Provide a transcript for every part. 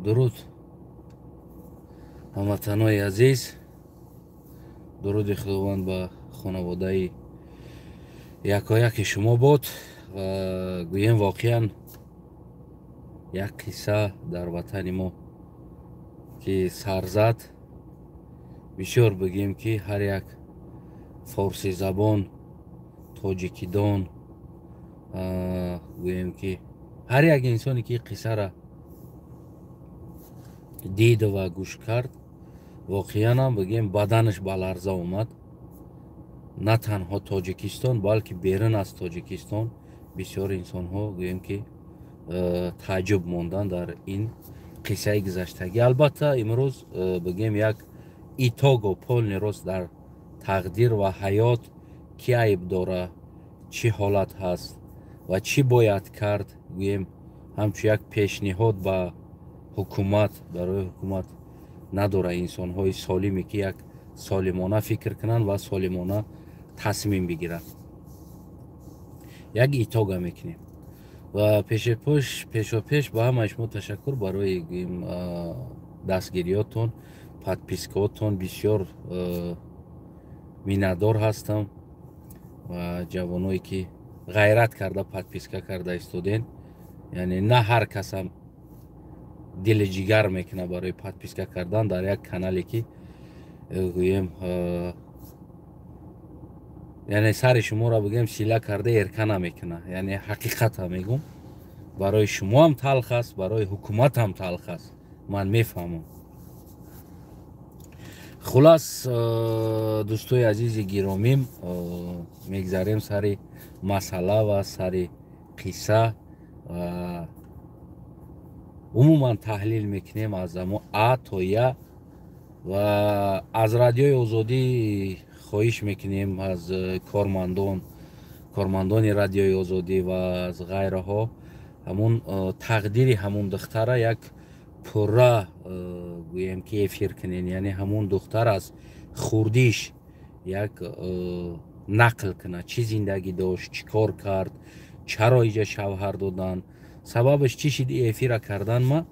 Дуруд, ҳамватанои азиз, дуруди Худованд ба хонаводаи якояки шумо бод. Ва гӯем, воқеан як қисса дар ватани мо ки сарзад, бисёр бигӯем ки ҳар як форсизабон, тоҷикидон, гӯем ки ҳар як инсоне ки қиссара дид ва гӯш кард, воқеанам бигӯем, баданаш ба ларза омад. На танҳо Тоҷикистон, балки берун аз Тоҷикистон бисёр инсонҳо, гӯем ки, тааҷҷуб монданд дар ин қиссаи гузаштагӣ. Албатта, имрӯз бигӯем, як итого, полный рост дар тақдир ва ҳаёт, ки айб дора, чӣ ҳолат ҳаст ва чӣ бояд кард, гӯем, ҳамчун як пешниҳод ба ҳукумат. Барои ҳукумат надора инсонҳои солиме ки як солимона фикр кунанд ва солимона тасмим бигиранд. Як итога мекунем ва пешопеш ба ҳамаи шумо ташаккур барои, гӯем, дастгириётон, подпискаотон. Бисёр миннатдор ҳастам. Ва ҷавоное ки ғайрат карда подписка карда истоден, яъне на ҳар касам дили ҷигар мекунад барои подписка кардан дар як канале ки, гӯем, яъне сари шуморо, бигӯем, сила карда эрка намекунад. Яъне ҳақиқата мегӯм, барои шумоам талх аст, барои ҳукуматам талх аст, ман мефаҳмам. Хулас, дӯстои азизи гиромим, мегзарем сари масъала ва сари қисса. Умуман таҳлил мекунем аз амо а то я. Ва аз Радиои Озодӣ хоҳиш мекунем, аз кормандони Радиои Озодӣ ва аз ғайраҳо, ҳамун тақдири ҳамун духтара як пурра, гӯем ки, эфир кунен. Яъне ҳамун духтар аз хурдиш як нақл кунад, чӣ зиндагӣ дошт, чӣ кор кард, чаро иҷа шавҳар додан, сабабаш чӣ шид. Эфира кардан ма,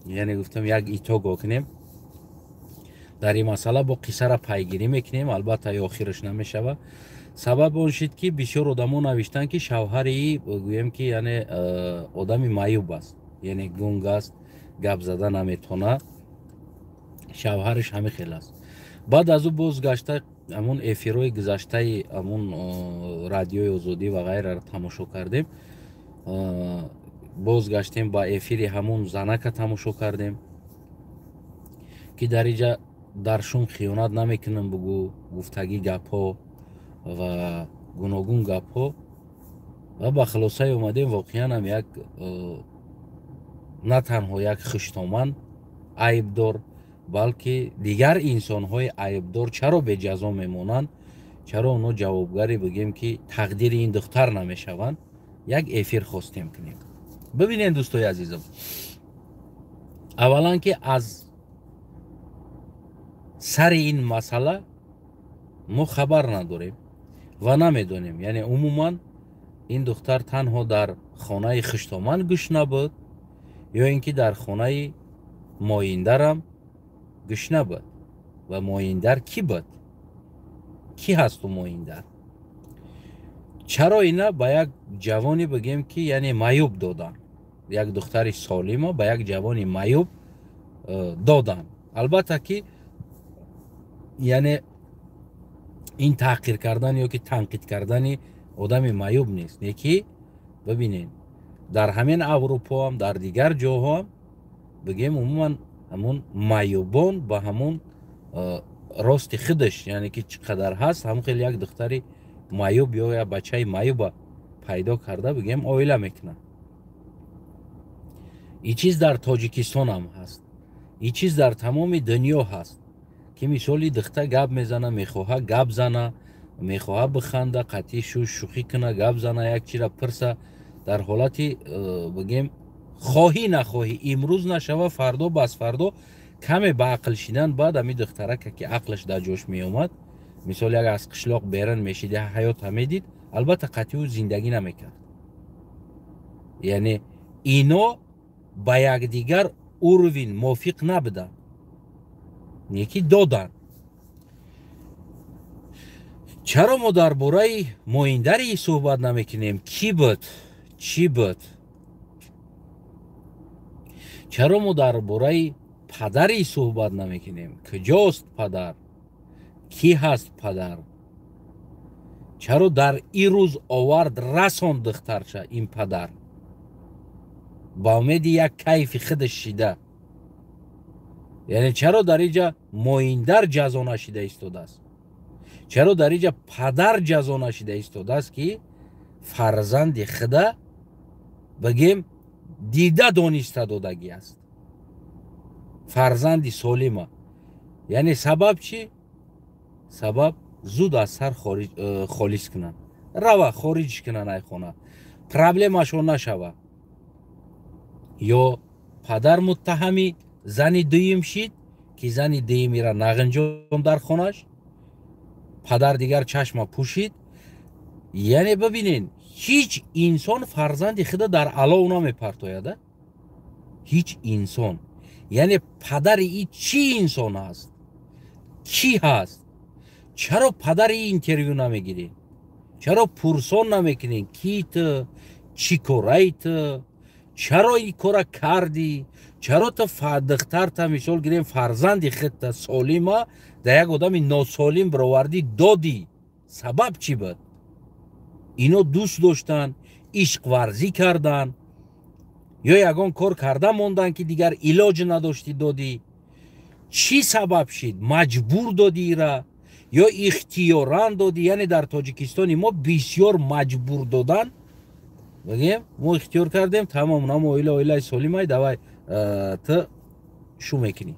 яъне гуфтам, як итого кунем дар ин масъала, бо қиссара пайгирӣ мекунем. Албатта, охираш намешава. Сабаб он шид ки бисёр одамо навиштанд, ки шавҳари, гӯем ки, яъне одами маъюб аст, яъне гунг аст, гап зада наметона, шавҳараш ҳамин хел аст. Баъд аз ӯ боз гашта ҳамун эфирҳои гузаштаи ҳамун Радиои Озодӣ ва ғайраро тамошо кардем, боз гаштем ба эфири ҳамун занака тамошо кардем, ки дар иҷа дар шум хиёнат намекунам бугӯ, гуфтагӣ гапҳо ва гуногун гапҳо. Ва ба хулосае омадем, воқеан ҳам як на танҳо як хуштоман айбдор, балки дигар инсонҳои айбдор чаро беҷазо мемонанд, чаро онҳо ҷавобгари, бигем ки, тақдири ин духтар намешаванд? Як эфир хостем кунем. Бибинед, дӯстои азизам, аввалан ки аз сари ин масъала мо хабар надорем ва намедонем. Яъне умуман ин духтар танҳо дар хонаи хуштоман гӯшна буд ё ин ки дар хонаи моиндарам гӯшна буд? Ва моиндар кӣ буд, кӣ ҳасту моиндар? Чаро ина ба як ҷавоне, бигем ки, яъне маъюб доданд? Як духтари солимо ба як ҷавони маъюб доданд. Албатта ки, яъне ин таҳқир кардан ё ки танқид кардани одами маъюб нест, не ки бибинед, дар ҳамин Аврупоам, дар дигар ҷоҳоам, бигем, умуман ҳамун маъюбон ба ҳамун рости худаш, яъне ки чӣ қадар ҳаст, ҳамун хел як духтари маъюб ё як бачаи маъюба пайдо карда, бигем, оила мекунанд. Ин чиз дар Тоҷикистонам ҳаст, ин чиз дар тамоми дунё ҳаст, ки мисоли духта гап мезана, мехоҳа гап зана, мехоҳа биханда, қатъи шӯхӣ куна, гап зана, як чира пирса. Дар ҳолати, бигем, хоҳӣ нахоҳӣ, имрӯз нашава, фардо, бас фардо, каме ба ақл шидан баъд, ами духтарака ки ақлаш дар ҷош меомад, мисол, як аз қишлоқ берун мешид, ҳаёта медид, албатта қатъи ӯ зиндагӣ намекард. Яъне ино ба якдигар уровень мувофиқ набуданд, неки доданд. Чаро мо дар бораи моиндари суҳбат намекунем? Кӣ буд, чӣ буд? Чаро мо дар бораи падари суҳбат намекунем? Куҷост падар? Кӣ ҳаст падар? Чаро дар ин рӯз овард расонд духтарча ин падар? Ба умеди як кайфи худаш шида. Яъне чаро дар инҷа моиндар ҷазо нашида истодааст? Чаро дар инҷа падар ҷазо нашида истодааст, ки фарзанди худа бигем дида дониста додагӣ аст? Фарзанди солима. Яъне сабаб чӣ? Сабаб зуд аз сар холис кунанд, рава хориҷ кунанд ай хона, проблемашон нашава. Ё падар муттаҳами зани дуюм шид, ки зани дуюмира нағинҷон дар хонаш, падар дигар чашма пӯшид. Яъне бибинен, ҳеҷ инсон фарзанди худа дар алов намепартояд, ҳеҷ инсон. Яъне падари и чӣ инсон ҳаст? Кӣ ҳаст? Чаро падари интервю намегиред? Чаро пурсон намекунед? Ки ту, чӣ кораи ту, чаро ин кора кардӣ? Чаро ту духтарта, мисол гирем, фарзанди худта солима дар як одами носолим бировардӣ додӣ? Сабаб чӣ буд? Ино дӯст доштанд, ишқварзӣ карданд ё ягон кор карда монданд, ки дигар илоҷ надоштӣ додӣ? Чӣ сабаб шид? Маҷбур додӣ ира ё ихтиёран додӣ? Яъне дар Тоҷикистони мо бисёр маҷбур додан. Бигем, мо ихтиёр кардем, тамом, намо оила оилаи солимай, давай ту шу мекунӣ.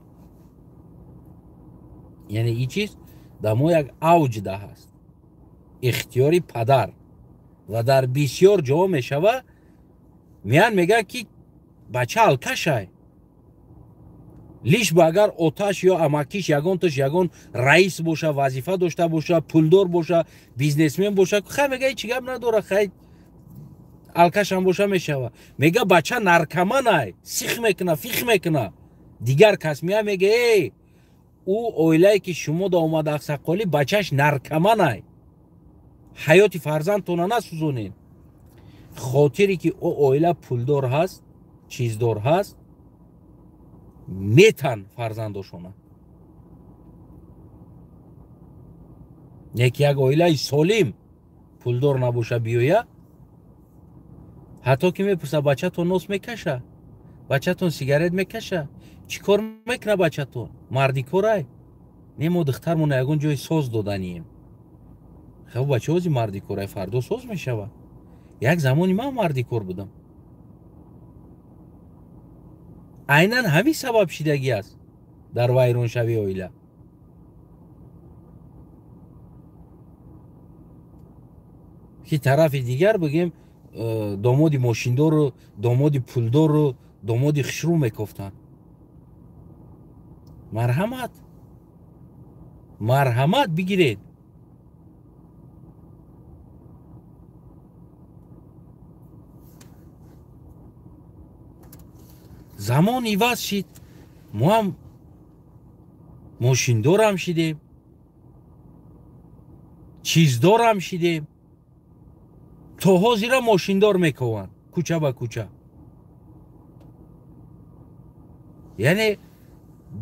Яъне ин чиз дар мо як авҷ да ҳаст, ихтиёри падар. Ва дар бисёр ҷо мешава, меян мегӯянд, ки бача алкашай, лиш ба агар оташ ё амакиш ягонташ ягон раис боша, вазифа дошта боша, пулдор боша, бизнесмен боша, хай мега ҳеҷ гап надора, хай алкашам боша мешава. Мега бача наркоманай, сих мекуна, фих мекуна. Дигар кас мея мега, эй, ӯ оилае ки шумо да омада ақсаққолӣ, бачаш наркоманай, ҳаёти фарзандтона насӯзонед. Хотире ки ӯ оила пулдор ҳаст, чиздор ҳаст, метан фарзандошона. Яки як оилаи солим пулдор набоша биёя, ҳатто ки мепурса, бачатон нос мекаша, бачатон сигарет мекаша, чӣ кор мекуна бачатон? Мардикорай? Не, мо духтармона ягон ҷои соз доданием. Хаб бача ози мардикорай, фардо соз мешава. Як замони ман мардикор будам. Айнан ҳамин сабаб шидагӣ аст дар вайроншавии оила. Ки тарафи дигар бигем, домоди мошиндору, домоди пулдору, домоди хушрӯ мекофтанд. Марҳамат, марҳамат бигиред. Замон иваз шид, мо ҳам мошиндорам шидем, чиздорам шидем. То ҳозира мошиндор мекованд кӯча ба кӯча. Яъне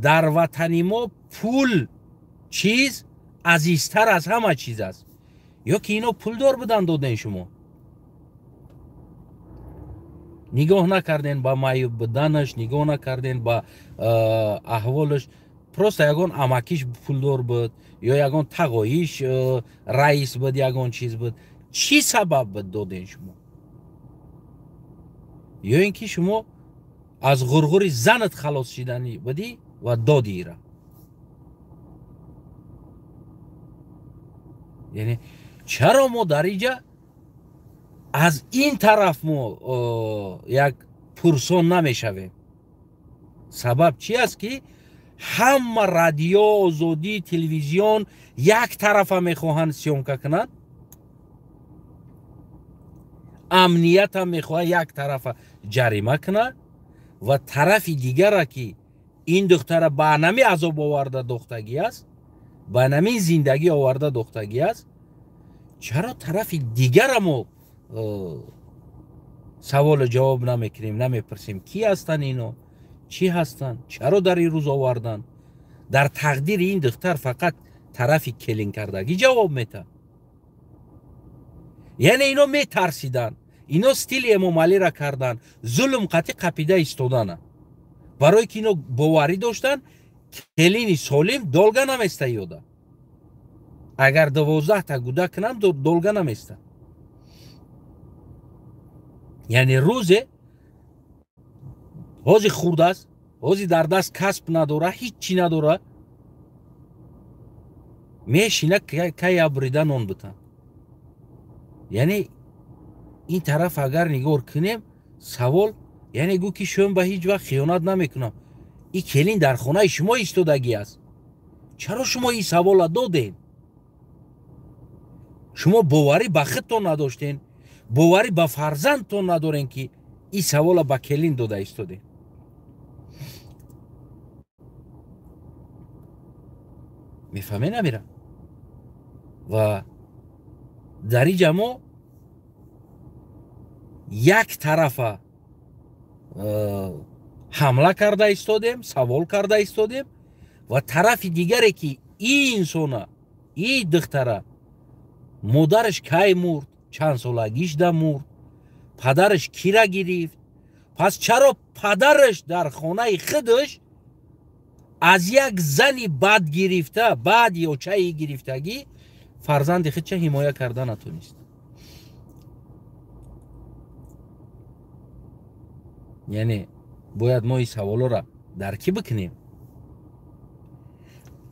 дар ватани мо пул чиз азизтар аз ҳама чиз аст. Ё ки ино пулдор буданд доден шумо? Нигоҳ накарден ба маъюб буданаш, нигоҳ накарден ба аҳволаш. Просто ягон амакиш пулдор буд ё ягон тағоиш раис буд, ягон чиз буд. Чӣ сабаб буд доден шумо? Ё ин ки шумо аз ғурғури занат халос шиданӣ будӣ ва додӣ ира? Яъне чаро мо дар инҷа аз ин тараф мо як пурсон намешавем? Сабаб чи аст, ки ҳама радио, Озодӣ, телевизион як тарафа мехоҳанд съёмка кунанд, амниятам мехоҳад як тарафа ҷарима кунад, Ва тарафи дигара ки ин духтара ба нами азоб оварда дохтагӣ аст, ба нами зиндагӣ оварда дохтагӣ аст, чаро тарафи дигара мо саволу ҷавоб намекунем, намепурсем ки ҳастанд ино, чӣ ҳастанд, чаро дар ин рӯз оварданд? Дар тақдири ин духтар фақат тарафи келинкардагӣ ҷавоб метаҳад. Яъне ино метарсиданд, ино стили Эмомалиро карданд, зулм қатӣ қапида истодана. Барое ки ино боварӣ доштанд, келини солим долга наместа ёда. Агар 12та гуда кунам, долга наместа. Яъне рӯзе ҳози хурд аст, ҳози дар даст касб надора, ҳеҷ чӣ надора, мешина кай абрида нон битан. Яъне ин тараф агар нигоҳ кунем, савол, яъне гӯ ки шӯм ба ҳеҷ вақт хиёнат намекунам. Ин келин дар хонаи шумо истодагӣ аст. Чаро шумо ин савола додед? Шумо боварӣ ба худтон надоштен, боварӣ ба фарзандтон надорен ки ин савола ба келин дода истодед. Мефаҳмед намира? Ва дар инҷа мо як тарафа ҳамла карда истодем, савол карда истодем ва тарафи дигаре ки ин инсона, ин духтара модараш кай мурд, чанд солагишда мурд, падараш кира гирифт, пас чаро падараш дар хонаи худаш аз як зани бад гирифта, бад ё чаи гирифтагӣ фарзанди худша ҳимоя карда натонист? Яъне бояд мо ин саволоро даркӣ бикунем.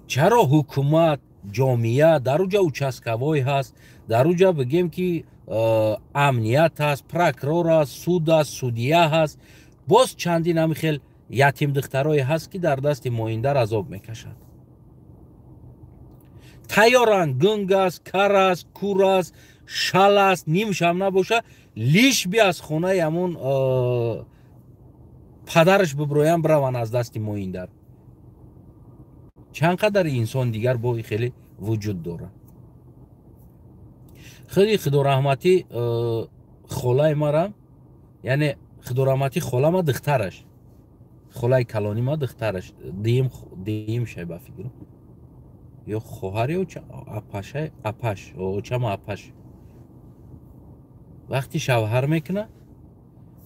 Чаро ҳукумат, ҷомеа, дар уҷа участковой ҳаст, дар уҷа бигем ки амният ҳаст, прокурор ҳаст, суд ҳаст, судия ҳаст, боз чандин ҳами хел ятимдухтарое ҳаст ки дар дасти моиндар азоб мекашад. Тайёранд, гунг аст, кар аст, кур аст, шал аст, нимшам набоша, лиш би аз хонаи ҳамон падараш биброян, бираванд аз дасти моиндар. Чанд қадар инсон дигар бо хеле вуҷуд дорад. Худи худораҳматӣ холаи марам, яъне худораҳматӣ холама духтараш, холаи калони ма духтараш, диим шай ба фикру ё хоҳар ё апашай, апаш, очама апаш. Вақти шавҳар мекуна,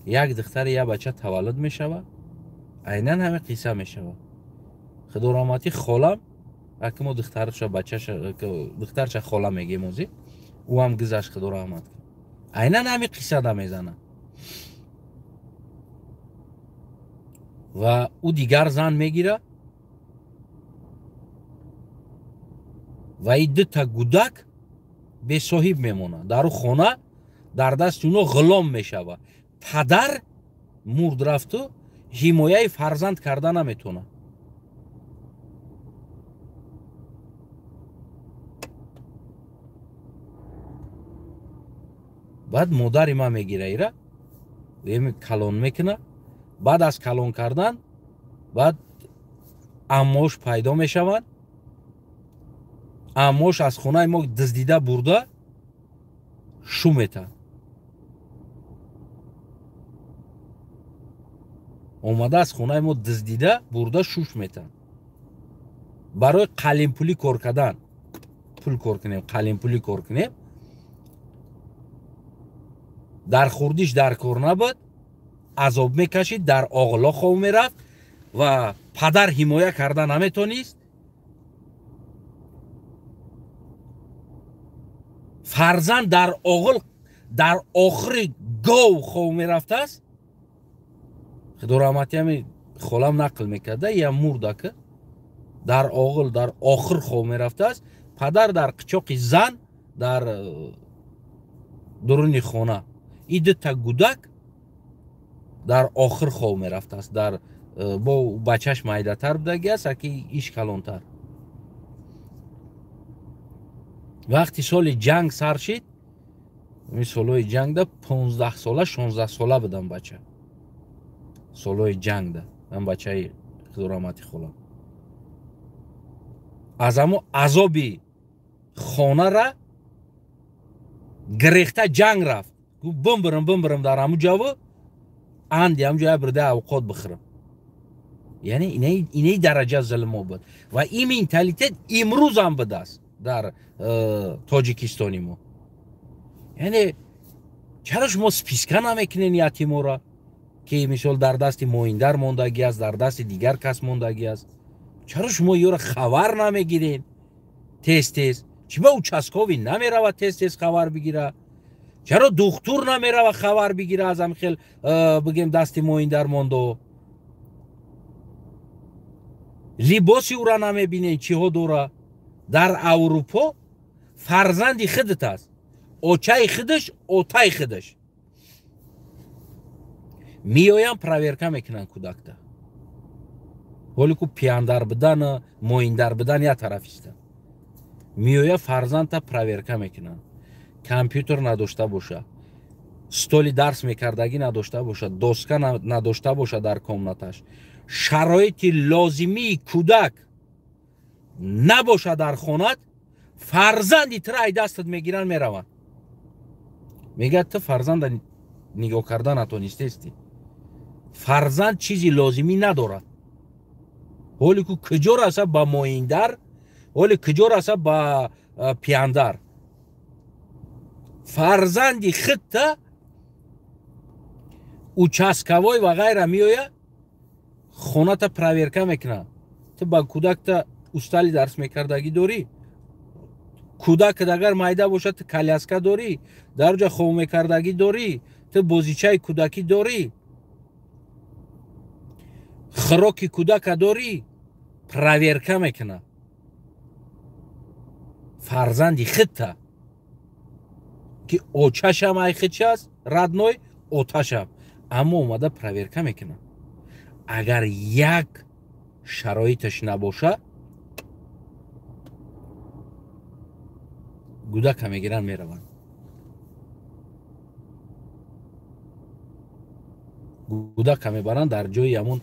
як духтари як бача таваллуд мешавад, айнан ҳамин қисса мешавад. Худораҳматӣ холам, аки мо духтарша бачаша, духтарша хола мегем озӣ, ӯ ҳам гузашт, худораҳмат. Айнан ҳамин қисса да мезанад. Ва ӯ дигар зан мегирад ва ин дута гудак бесоҳиб мемонад. Дар ӯ хона дар дасти уно ғулом мешавад. Падар мурд рафту ҳимояи фарзанд карда наметавонад. Баъд модари ман мегира ира, калон мекуна. Баъд аз калон кардан баъд аммош пайдо мешаванд. Аммош аз хонаи мо дуздида бурда шу метаҳад. Омада аз хонаи мо дуздида бурда шуш метаҳад. Барои қалимпулӣ кор кардан, пул кор кунем, қалимпулӣ кор кунем. Дар хурдиш дар кор набуд, азоб мекашид, дар оғло хов мерафт ва падар ҳимоя карда наметонист. Фарзанд дар оғил, дар охири гов хов мерафтааст. Худораҳматӣ ҳами холам нақл мекарда, я мурдака дар оғил, дар охир хов мерафтааст. Падар дар қичоқи зан дар дуруни хона. Ин дута гудак дар охир хов мерафтааст. Дар бо бачаш майдатар будагӣ аст, аки иш калонтар. Вақти соли ҷанг сар шид, ин солҳои ҷангда 15 сола, 16 сола будам бача. Солҳои ҷангда ам бачаи худораҳмати холам аз ҳамо азоби хонара гирехта ҷанг рафт. Гуфт бимбирам дар ҳамун ҷаво анди ҳамун ҷоя бирда авқот бихӯрам. Яъне инаи дараҷа зулмо буд ва ин менталитет имрӯзам будааст дар Тоҷикистони мо. Яъне чаро шумо списка намекунед ятимора, ки мисол дар дасти моиндар мондагӣ аст, дар дасти дигар кас мондагӣ аст? Чаро шумо ёро хабар намегиред тез-тез? Чӣ ба участковый намеравад тез-тез хабар бигира? Чаро духтур намерава хабар бигира аз ҳамин хел бигем дасти моиндар мондо? Либоси ӯра намебинед чиҳо дора? Дар Аврупо фарзанди худат аст, очаи худаш, отаи худаш. Меоянд проверка мекунанд кӯдакта. Ҳоле ку пияндар будан, моиндар будан як тараф иста. Меоя фарзандта проверка мекунанд. Компютер надошта боша, столи дарс мекардагӣ надошта боша, доска надошта боша дар комнаташ, шароити лозимии кӯдак набоша дар хонат, фарзанди тура ай дастат мегиранд, мераванд. Мегӯяд ту фарзанда нигоҳ карда натонистести. Фарзанд чизи лозимӣ надорад. Ҳоле ку куҷо раса ба моиндар, ҳоле куҷо раса ба пияндар. Фарзанди худта участковой ва ғайра меояд, хоната проверка мекунад. Ту ба кӯдакта устали дарс мекардагӣ дорӣ? Кӯдакат агар майда бошад, ту коляска дорӣ? Дар ҷо хоб мекардагӣ дорӣ? Ту бозичаи кӯдакӣ дорӣ? Хӯроки кӯдака дорӣ? Проверка мекунад фарзанди худта, ки очашам ай худш аст, родной оташам, аммо омада проверка мекунад. Агар як шароиташ набоша, кӯдака мегиранд, мераванд. Кӯдака мебаранд дар ҷои ҳамон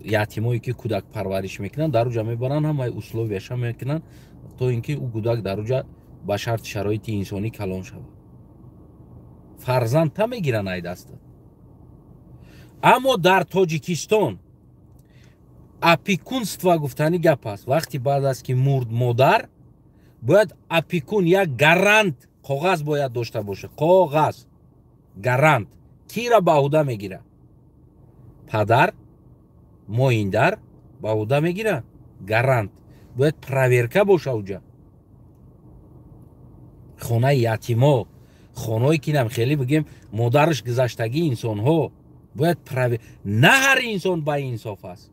ятимое ки кӯдак парвариш мекунанд, дар уҷа мебаранд, ҳамаи условияша мекунанд то ин ки ӯ кӯдак дар уҷа ба шарти шароити инсонӣ калон шавад. Фарзандта мегиранд ай даста. Аммо дар Тоҷикистон опекунство гуфтани гап аст. Вақти баъд аз ки мурд модар, бояд опекун як гарант коғаз бояд дошта бошад. Коғаз гарант кира ба ӯҳда мегирад? Падар, моиндар ба ӯҳда мегирад? Гарант бояд проверка боша уҷа. Хонаи ятимо, хонаое ки нам хеле бигем модараш гузаштагии инсонҳо бояд на ҳар инсон ба инсоф аст,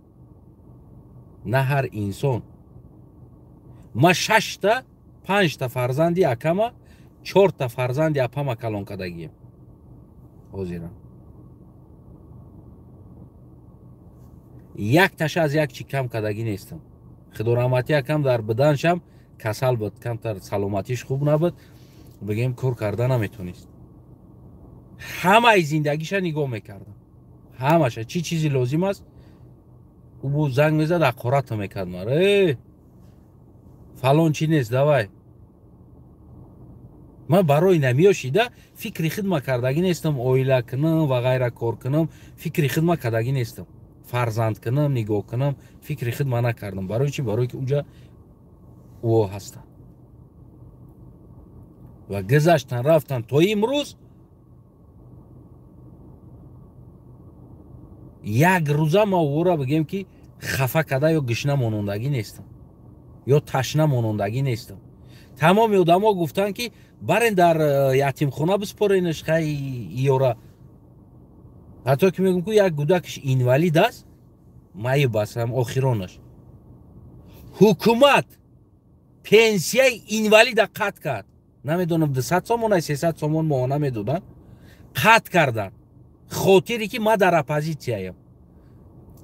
на ҳар инсон. Ма 6та 5та фарзанди акама, 4та фарзанди апама калон кардагием ҳозирам. Якташа аз як чи кам кардагӣ нестам. Худораҳматӣ акам дар биданшам касал буд, камтар саломатиш хуб набуд, бигем кор карда наметонист. Ҳамаи зиндагиша нигоҳ мекардам, ҳамаша чӣ чизи лозим аст, ӯ бо занг мезад, ҳақората мекард мара. Фалон чи нест, давай. Ман барои намиёшида фикри хидма кардагӣ нестам, оила кунам ва ғайра кор кунам, фикри хидма кардагӣ нестам, фарзанд кунам, нигоҳ кунам, фикри хидма накардам. Барои чи? Барои ки уҷа ӯ ҳастанд ва гузаштан рафтан то имрӯз як рӯза ма ӯро бигем ки хафа карда ё гишна монондагӣ нестам, ё ташна монондагӣ нестам. Тамоми одамо гуфтанд ки барен дар ятимхона биспоренаш хай ёра. Ҳатто ки мегӯм ку як кӯдакаш инвалид аст, маиб аст, ҳам охиронаш. Ҳукумат пенсияи инвалида қатъ кард. Намедонам 200 сомон, 300 сомон моҳона медоданд, қатъ карданд. Хотире ки ман дар оппозитсияям,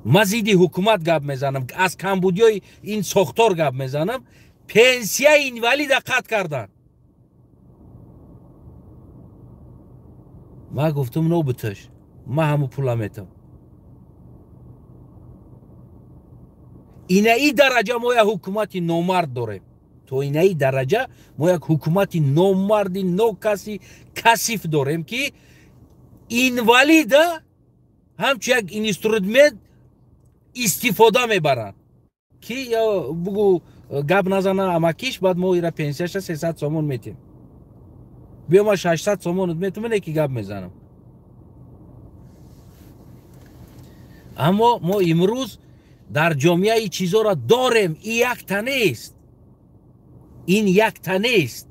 ман зидди ҳукумат гап мезанам, аз камбудиёи ин сохтор гап мезанам, пенсияи инвалида қатъ карданд. Ман гуфтам нобуташ, ман ҳамун пула метам. Инаи дараҷа мо як ҳукумати номард дорем. То инаи дараҷа мо як ҳукумати номарди нокаси касиф дорем, ки инвалида ҳамчун як инструмент истифода мебаранд, ки бугу гап назана амакиш, баъд мо ира пенсияша 300 сомон метем. Биё ма 600 сомонат метум, не ки гап мезанам. Аммо мо имрӯз дар ҷомеа ин чизоро дорем. Ин якта нест, ин якта нест.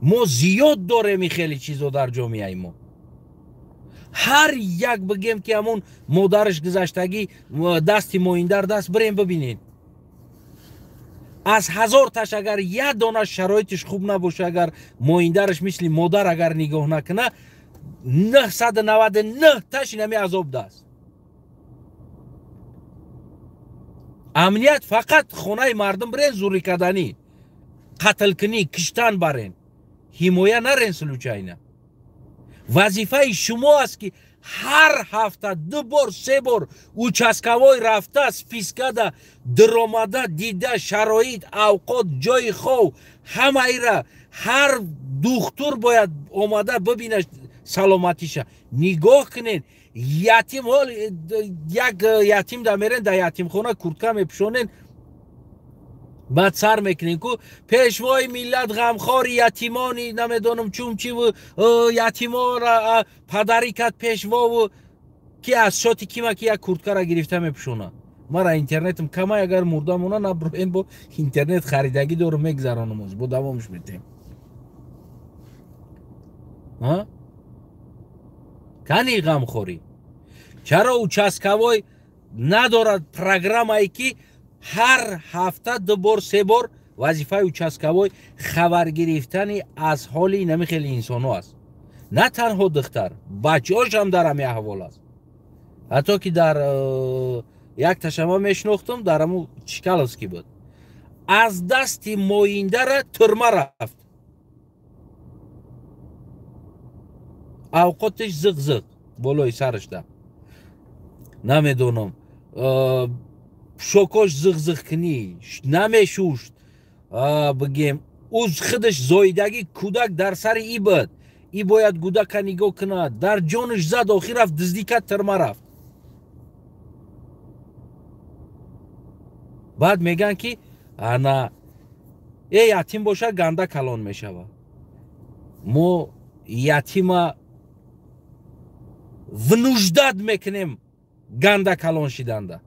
Мо зиёд дорем ин хеле чизо дар ҷомеаи мо. Ҳар як бигем ки ҳамон модараш гузаштагӣ дасти моиндар даст бирем бибинед. Аз 1000 таш агар як дона шароитиш хуб набоша, агар моиндараш мисли модар агар нигоҳ накуна, 999 таш инами азоб даст. Амният фақат хонаи мардум бирен, зурӣ карданӣ, қатлкунӣ, киштан барен, ҳимоя нарен случайно. Вазифаи шумо аст, ки ҳар ҳафта 2 бор, 3 бор участковой рафта, спискада диромада дида, шароит, авқот, ҷои хов, ҳамаира ҳар духтур бояд омада бибина саломатиша. Нигоҳ кунед, ятим ҳол як ятим да мерен, да ятимхона куртка мепӯшонен, баъд сар мекунем ку пешвои миллат ғамхори ятимони намедонам чун чиву ятимора падарӣ кард пешвову, ки аз шоти кима ки як курткара гирифта мепӯшона. Мара интернетам камай, агар мурда мона наброем, бо интернет харидагӣ дорум, мегзаронам, бо давомш метем. Кани ғамхорӣ? Чаро участковой надорад программае, ки ҳар ҳафта 2 бор, 3 бор вазифаи участковой хабар гирифтани аз ҳоли инами хеле инсонҳо аст? На танҳо духтар, бачаҳошам дар ҳами аҳвол аст. Ҳатто ки дар як ташама мешинохтам, дар ҳаму Чкаловский буд, аз дасти моиндара тюрма рафт. Авқотиш зиқ зиқ болои сарашда, намедонам, шокош зиқ зиқ кунӣ намешушт, бигем ӯ худаш зоидагӣ кӯдак дар сари и буд, и бояд кӯдака нигоҳ кунад, дар ҷонаш зад, охир рафт дуздӣ кард, тюрма рафт. Баъд мегӯянд, ки ана э ятим боша ганда калон мешавад. Мо ятима вынуждать мекунем ганда калон шиданда.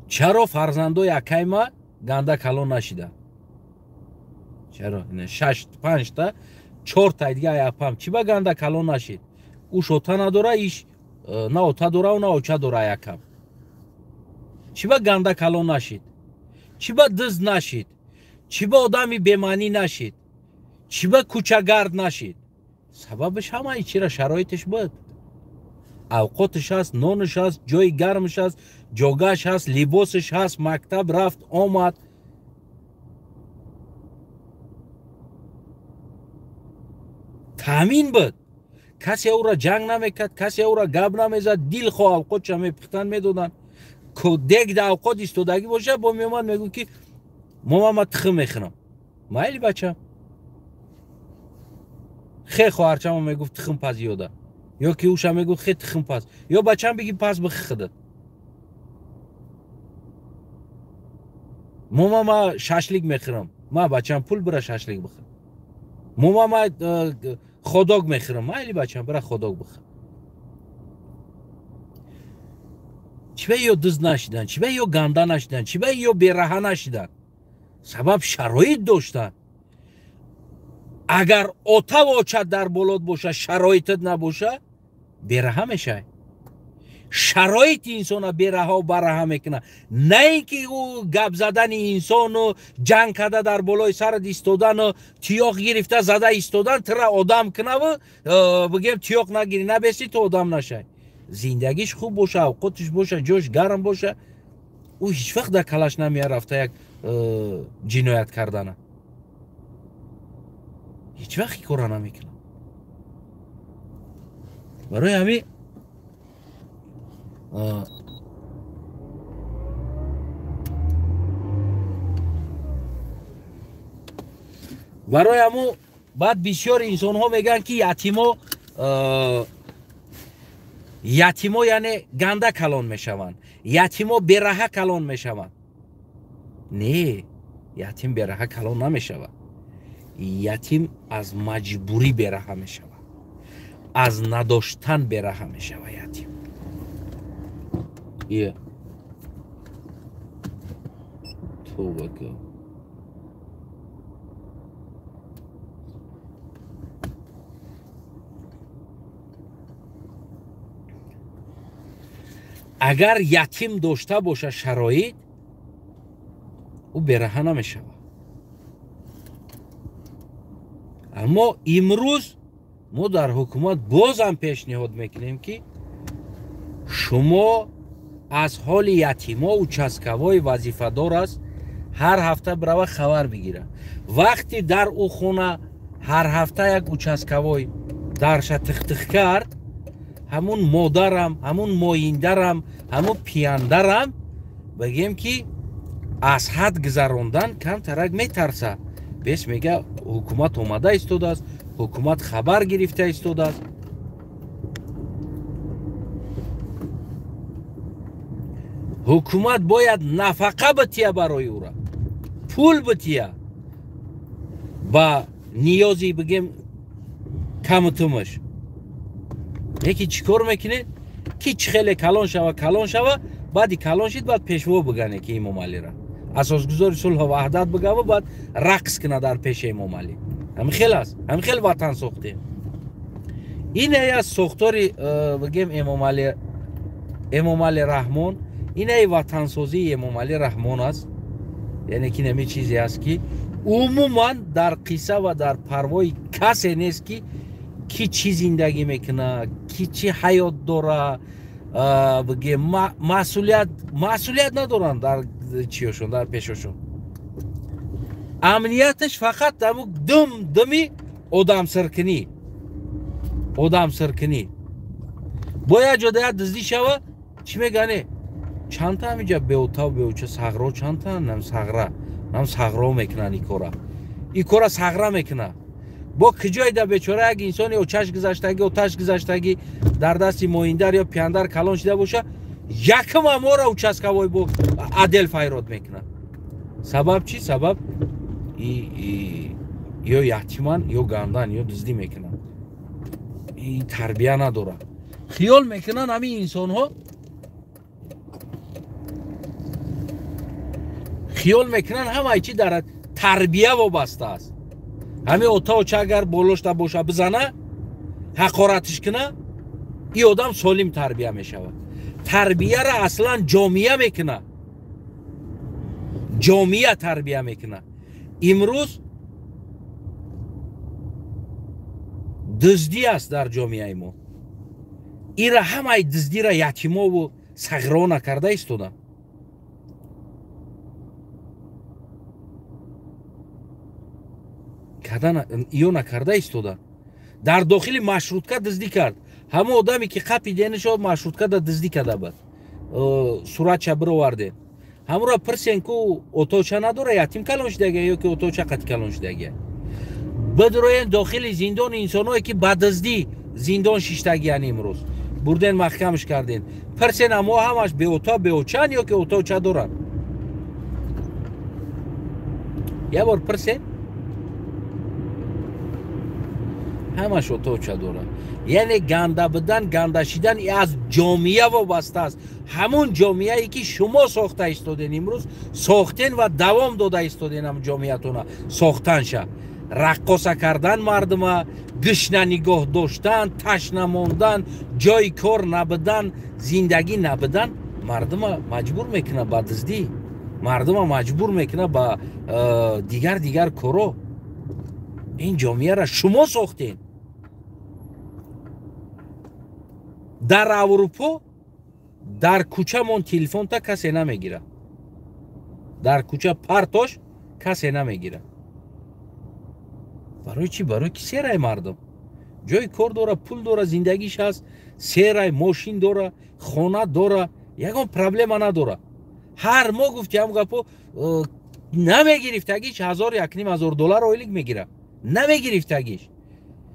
Чаро фарзандои акайма ганда калон нашида? Чаро? Шаш, панҷта, чорта дига апам чӣ ба ганда калон нашид? Уш ота надора, иш на ота дора, на оча дора якам. Чӣ ба ганда калон нашид? Чӣ ба дизд нашид? Чӣ ба одами бемаънӣ нашид? Чӣ ба кӯчагард нашид? Сабабаш ҳамаи чира шароитиш буд. Авқотиш ҳаст, нонаш ҳаст, ҷои гармаш ҳаст, ҷогаш ҳаст, либосаш ҳаст, мактаб рафт, омад. Таъмин буд. Касе ӯро ҷанг намекард, касе ӯро гап намезад, дилхоҳ авқотша мепухтан медоданд. Дег да авқот истодагӣ боша, бо меомад мегӯ, ки мома ма тухм мехӯрам. Майли, бачам. Хе хоҳарчамо мегуфт, тухм паз ёда. Ё ки уша мегуфт, хе тухм паз. Ё бачам биги паз бихи худат. Мома ма шашлик мехӯрам. Ма бачам пул бира шашлик бихӯр. Мома ма хот-дог мехӯрам. Майли, бачам, бира хот-дог бихӯр. Чӣ ба ё дузд нашидан? Чӣ ба ё ганда нашидан? Чӣ ба ё бераҳа нашидан? Сабаб шароит доштанд. Агар отаву очат дар болот боша, шароитат набоша, бераҳа мешавӣ. Шароити инсона бераҳо бараҳа мекунад, на ин ки ӯ гап задани инсону ҷанг карда дар болои сарат истодану тиёқ гирифта зада истодан тира одам кунаву бигем тиёқ нагирӣ, набеси, ту одам нашавӣ. Зиндагиш хуб боша, авқотиш боша, ҷош гарм боша, ӯ ҳеҷ вақт дар калаш намеярафта як ҷиноят кардана. Ҳеҷ вақт ин корро намекунад. Барои ҳамин барои ҳамун баъд бисёр инсонҳо мегӯянд, ки ятимо яъне ганда калон мешаванд, ятимо бераҳа калон мешаванд. Не, ятим бераҳа калон намешавад. Ятим аз маҷбурӣ бераҳа мешавад, аз надоштан бераҳа мешавад ятим. Ия тавба кун. Агар ятим дошта боша шароит, ӯ бераҳа намешавад. Аммо имрӯз мо дар ҳукумат бозам пешниҳод мекунем, ки шумо аз ҳоли ятимо участковой вазифадор аст, ҳар ҳафта бирава хабар бигира. Вақти дар ӯ хона ҳар ҳафта як участковой дарша тихтих кард, ҳамун модарам, ҳамун моиндарам, ҳамун пияндарам бигем, ки аз ҳад гузарондан камтарак метарса. Бес мега ҳукумат омада истодааст, ҳукумат хабар гирифта истодааст. Ҳукумат бояд нафақа бития барои ӯра, пул бития ба ниёзи бигем камутумаш. Яки чӣ кор мекунед? Ки чӣ хеле калон шава, калон шава, баъди калон шид, баъд пешво бигане ки Имомалира асосгузори сулҳу ваҳдат бигава, баъд рақс куна дар пеши Имомалӣ. Ҳамин хел аст, ҳамин хел ватан сохтем. Ин аз сохтори бигем Эмомалӣ Раҳмон, инаи ватансозии Эмомалӣ Раҳмон аст. Яъне ки нами чизе аст, ки умуман дар қисса ва дар парвои касе нест, ки ки чӣ зиндагӣ мекунад, ки чӣ ҳаёт дора, бигем масъулият надоранд дар чиёшон, дар пешошон. Амнияташ фақат даму дум думи одамсиркунӣ, одамсиркунӣ. Бояд ҷода як дуздӣ шава, чӣ мегане? Чандта ҳамиҷа беотав беоча сағро чандта нам сағра, нам сағро мекунанд ин кора. Ин кора сағра мекунад. Бо киҷоида бечора як инсони очаш гузаштагӣ, оташ гузаштагӣ дар дасти моиндар ё пияндар калон шида боша, якум амора участковой бо адел файрод мекунад. Сабаб чӣ? Сабаб ё ятиман, ё гандан, ё дуздӣ мекунанд. Ин тарбия надорад. Хиёл мекунанд ҳамин инсонҳо, хиёл мекунанд ҳамаи чӣ дар тарбия вобаста аст. Ҳамин ота оча агар болошта боша бизана, ҳақоратиш куна, ин одам солим тарбия мешавад. Тарбияра аслан ҷомеа мекунад, ҷомеа тарбия мекунад. Имрӯз дуздӣ аст дар ҷомеаи мо. Ира ҳамаи дуздира ятимову сағро накарда истоданд. Ё накарда истода. Дар дохили маршрутка дуздӣ кард. Ҳамон одаме ки қапи денишо маршруткада дуздӣ карда буд, суратша бировардем. Ҳамонро пирсен, ку оточа надора, ятим калон шудагия ё ки оточа қати калон шудагия. Бидроен дохили зиндони инсоное ки ба дуздӣ зиндон шиштагиян имрӯз. Бурден маҳкамш карден. Пирсен амо ҳамаш беота беочан ё ки оточа доранд. Як бор пирсен, ҳамаш оточа дорад. Яъне ганда будан, ганда шидан аз ҷомеа вобаста аст. Ҳамун ҷомеае ки шумо сохта истоден имрӯз, сохтен ва давом дода истоден ҳам ҷомеатона сохтанша. Раққоса кардан мардума, гушна нигоҳ доштан, ташна мондан, ҷои кор набудан, зиндагӣ набудан мардума маҷбур мекунад ба дуздӣ, мардума маҷбур мекунад ба дигар коро. Ин ҷомеаро шумо сохтен. Дар Аврупо дар кӯчамон телефонта касе намегирад. Дар кӯча партош касе намегирад. Барои чӣ? Барои ки серай мардум ҷои кор дора, пул дора, зиндагиш ҳаст, серай мошин дора, хона дора, ягон проблема надора. Ҳар моҳ гуфти ҳам гапо намегирифтагиш 1000 1500 доллар ойлик мегира. Намегирифтагиш.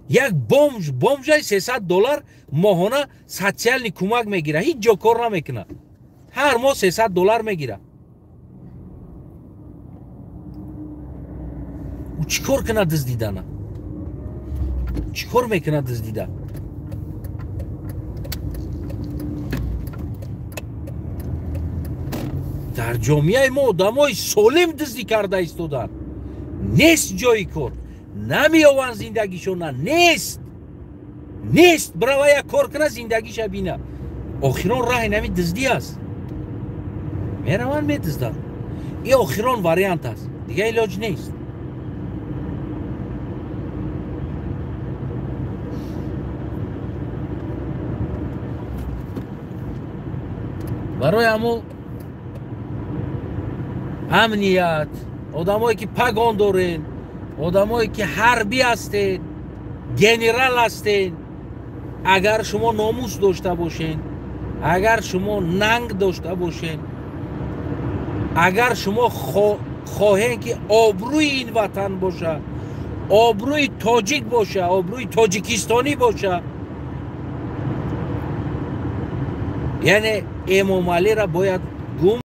Як бомж, бомжай 300 доллар моҳона социални кӯмак мегира, ҳеҷ ҷо кор намекунад. Ҳар моҳ 300 доллар мегира. Ӯ чӣ кор кунад дуздидана? Чӣ кор мекунад дуздида? Дар ҷомеаи мо одамои солим дуздӣ карда истоданд. Нест ҷои кор, намеёванд зиндагишона, нест. Нест, бирава як кор куна, зиндагиша бина. Охирон раҳи нами дуздӣ аст. Мераванд, медузданд. Ин охирон вариант аст, дигар илоҷ нест. Барои ҳамо амният, одамое ки пагон дорен, одамое ки ҳарбӣ ҳастед, генерал ҳастед, агар шумо номус дошта бошед, агар шумо нанг дошта бошед, агар шумо хоҳед ки обрӯи ин ватан боша, обрӯи тоҷик боша, обрӯи тоҷикистонӣ боша, яъне Эмомалиро бояд